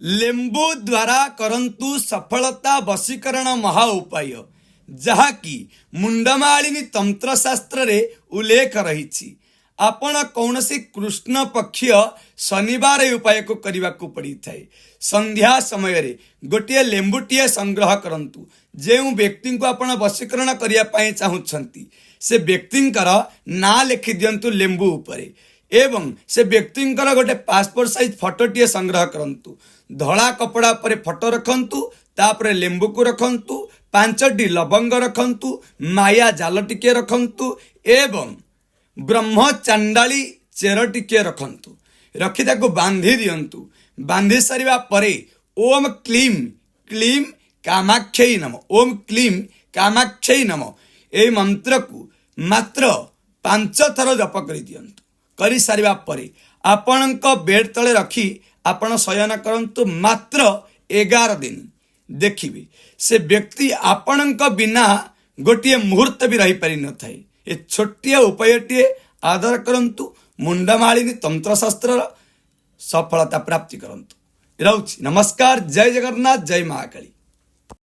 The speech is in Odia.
ଲେମ୍ବୁ ଦ୍ୱାରା କରନ୍ତୁ ସଫଳତା ବଶୀକରଣ ମହା ଉପାୟ, ଯାହାକି ମୁଣ୍ଡମାଳିନୀ ତନ୍ତ୍ରଶାସ୍ତ୍ରରେ ଉଲ୍ଲେଖ ରହିଛି। ଆପଣ କୌଣସି କୃଷ୍ଣ ପକ୍ଷ ଶନିବାର ଏହି ଉପାୟକୁ କରିବାକୁ ପଡ଼ିଥାଏ। ସନ୍ଧ୍ୟା ସମୟରେ ଗୋଟିଏ ଲେମ୍ବୁଟିଏ ସଂଗ୍ରହ କରନ୍ତୁ। ଯେଉଁ ବ୍ୟକ୍ତିଙ୍କୁ ଆପଣ ବଶୀକରଣ କରିବା ପାଇଁ ଚାହୁଁଛନ୍ତି, ସେ ବ୍ୟକ୍ତିଙ୍କର ନାଁ ଲେଖି ଦିଅନ୍ତୁ ଲେମ୍ବୁ ଉପରେ ଏବଂ ସେ ବ୍ୟକ୍ତିଙ୍କର ଗୋଟେ ପାସପୋର୍ଟ ସାଇଜ ଫଟୋଟିଏ ସଂଗ୍ରହ କରନ୍ତୁ। ଧଳା କପଡ଼ା ଉପରେ ଫଟୋ ରଖନ୍ତୁ, ତାପରେ ଲେମ୍ବୁକୁ ରଖନ୍ତୁ, ପାଞ୍ଚଟି ଲବଙ୍ଗ ରଖନ୍ତୁ, ମାୟା ଜାଲ ଟିକିଏ ରଖନ୍ତୁ ଏବଂ ବ୍ରହ୍ମଚାଣ୍ଡାଳୀ ଚେର ଟିକିଏ ରଖନ୍ତୁ। ରଖି ତାକୁ ବାନ୍ଧି ଦିଅନ୍ତୁ। ବାନ୍ଧି ସାରିବା ପରେ ଓମ୍ କ୍ଲିମ୍ କ୍ଲିମ୍ କାମାକ୍ଷଇ ନମ, ଓମ୍ କ୍ଲିମ୍ କାମାକ୍ଷଇ ନମ, ଏହି ମନ୍ତ୍ରକୁ ମାତ୍ର 5 ଥର ଜପ କରିଦିଅନ୍ତୁ। କରିସାରିବା ପରେ ଆପଣଙ୍କ ବେଡ୍ ତଳେ ରଖି ଆପଣ ଶୟନ କରନ୍ତୁ ମାତ୍ର 11 ଦିନ। ଦେଖିବେ, ସେ ବ୍ୟକ୍ତି ଆପଣଙ୍କ ବିନା ଗୋଟିଏ ମୁହୂର୍ତ୍ତ ବି ରହିପାରିନଥାଏ। ଏ ଛୋଟିଆ ଉପାୟଟିଏ ଆଦର କରନ୍ତୁ, ମୁଣ୍ଡମାଳିନୀ ତନ୍ତ୍ରଶାସ୍ତ୍ରର ସଫଳତା ପ୍ରାପ୍ତି କରନ୍ତୁ। ରହୁଛି, ନମସ୍କାର, ଜୟ ଜଗନ୍ନାଥ, ଜୟ ମହାକାଳୀ।